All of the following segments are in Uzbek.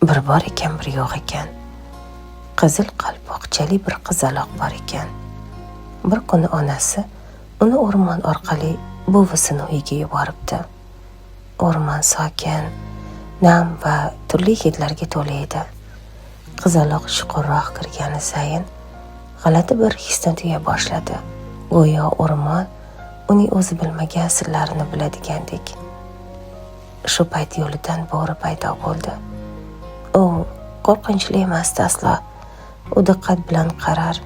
Bir bor ekan, bir yo'q ekan. Qizil qalpoqchali bir qizaloq bor ekan. Bir kuni onasi uni o'rmon orqali buvisini uyiga yuboribdi. O'rmon sokin, nam va turli hidlarga to'la edi. Qizaloq chuqurroq kirgani sayin g'alati bir hisni tuya boshladi. Go'yo o'rmon uning o'zi bilmagan sirlarini biladigandek. Shu payt yo'lidan bo'ri paydo bo'ldi. U qo'rqinchli emasdi aslo. U diqqat bilan qarar,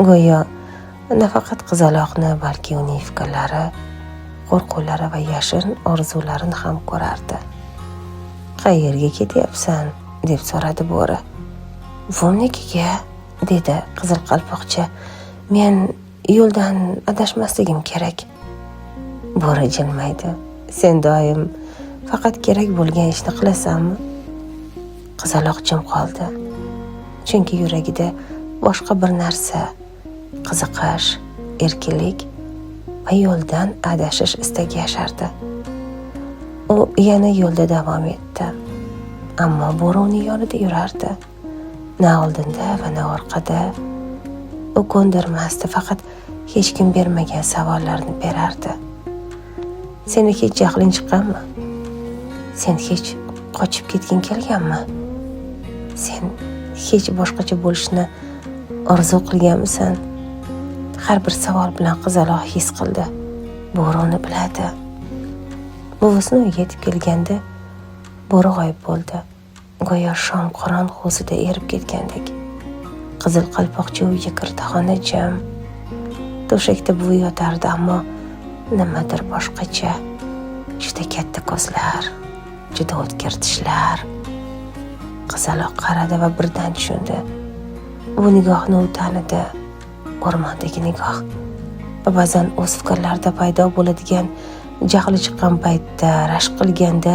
go'yo nafaqat qizaloqni, balki uning fikrlari, qo'rquvlari va yashirin orzularini ham ko'rardi. "Qayerga ketyapsan?" deb so'radi bo'ri. "Buvimnikiga", dedi qizil qalpoqcha. "Men yo'ldan adashmasligim kerak." Bo'ri jilmaydi. "Sen doim faqat kerak bo'lgan ishni qilasanmi?" Qizaloq jim qoldi. Chunki yuragida boshqa bir narsa, qiziqish, erkinlik va yo'ldan adashish istagi yashardi. U yana yo'lda davom etdi. Ammo bo'ri uning yonida yurardi. Na oldinda va na orqada. U ko'ndirmasdi, faqat hech kim bermagan savollarni berardi. "Seni hech jahling chiqqanmi? Sen hech qochib ketging kelganmi? Sen hech boshqacha bo'lishni orzu qilganmisan?" Har bir savol bilan qizaloq his qildi. Bo'ri uni biladi. Buvisini uyiga yetib kelganda bo'ri g'oyib bo'ldi. Go'yo shom qorong'usida erib ketgandek. Qizil qalpoqcha uyga kirdi, xona jim. To'shakda buvi yotardi, ammo nimadir boshqacha. Juda katta ko'zlar, juda o'tkir tishlar. Qizaloq qaradi va birdan tushundi. Bu nigohni u tanidi. O'rmondagi nigoh. Va ba'zan o'z fikrlarida paydo bo'ladigan jahli chiqqan paytda, rashk qilganda,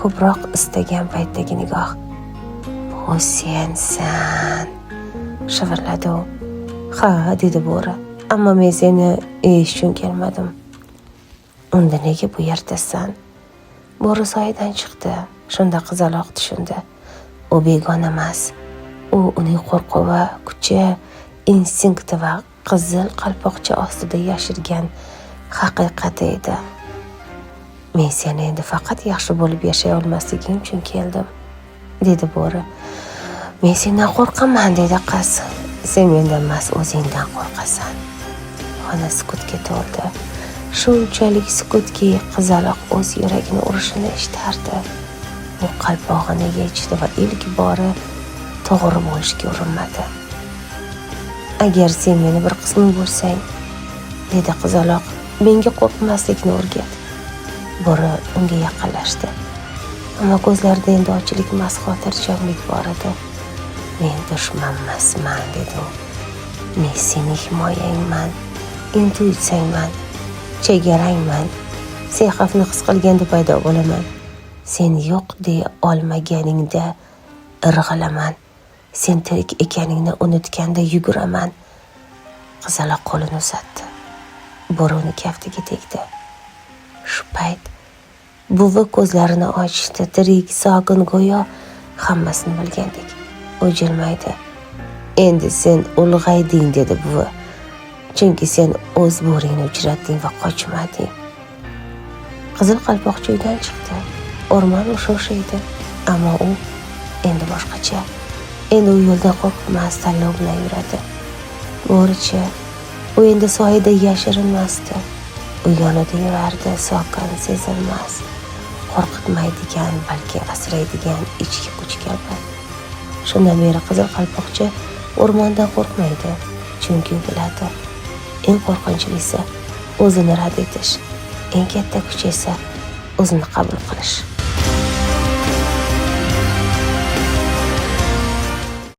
ko'proq istagan paytdagi nigoh. "Bu sensan", shivirladi u. "Ha", dedi bo'ri. "Ammo men seni yeyish uchun kelmadim." "Unda nega bu yerdasan?" Bo'ri soyadan chiqdi. Shunda qizaloq tushundi. U begona emas. U uning qo'rquvi, kuchi, instinkti va qizil qalpoqcha ostida yashirgan haqiqati edi. "Men seni endi faqat yaxshi bo'lib yashay olmasliging uchun keldim", dedi bo'ri. "Men sendan qo'rqaman", dedi qiz. "Sen mendan emas, o'zingdan qo'rqasan." Xona sukutga to'ldi. Shunchalik sukutki, qizaloq o'z yuragini urishini eshitardi. U qalpog'ini yechdi va ilk bora to'g'ri bo'lishga urinmadi. "Agar sen meni bir qismim bo'lsang", dedi qizaloq, "menga qo'rqmaslikni o'rgat." Bo'ri unga yaqinlashdi. Ammo ko'zlarida endi ochlik emas, xotirjamlik bor edi. "Men dushmanmasman", dedi u. "Men sening himoyangman, intuitsiyangman, chegarangman. Sen xavfni his qilganda paydo bo'laman. Sen yo'q deya olmaganingda irg'ilaman. Sen tirik ekaningni unutganda yuguraman." Qizaloq qo'lini uzatdi. Bo'ri uni kaftiga tegdi. Shu payt buvi ko'zlarini ochdi, tirik, sokin, go'yo hammasini bilgandek. U jilmaydi. "Endi sen ulg'ayding", dedi buvi. "Chunki sen o'z bo'ringni uchratding va qochmading." Qizil qalpoqcha uydan chiqdi. O'rmon o'sha edi, ammo u endi boshqacha. Endi u yo'ldan qo'rqmas, tanlov bilan yuradi. Bo'richa, u endi soyada yashirinmasdi. U yonida yurardi, sokin, sezilmas, qo'rqitmaydigan, balki asraydigan ichki kuch kabi. Shundan beri qizil qalpoqcha o'rmondan qo'rqmaydi, chunki u biladi. Eng qo'rqinchlisi o'zini rad etish, eng katta kuch esa o'zini qabul qilish.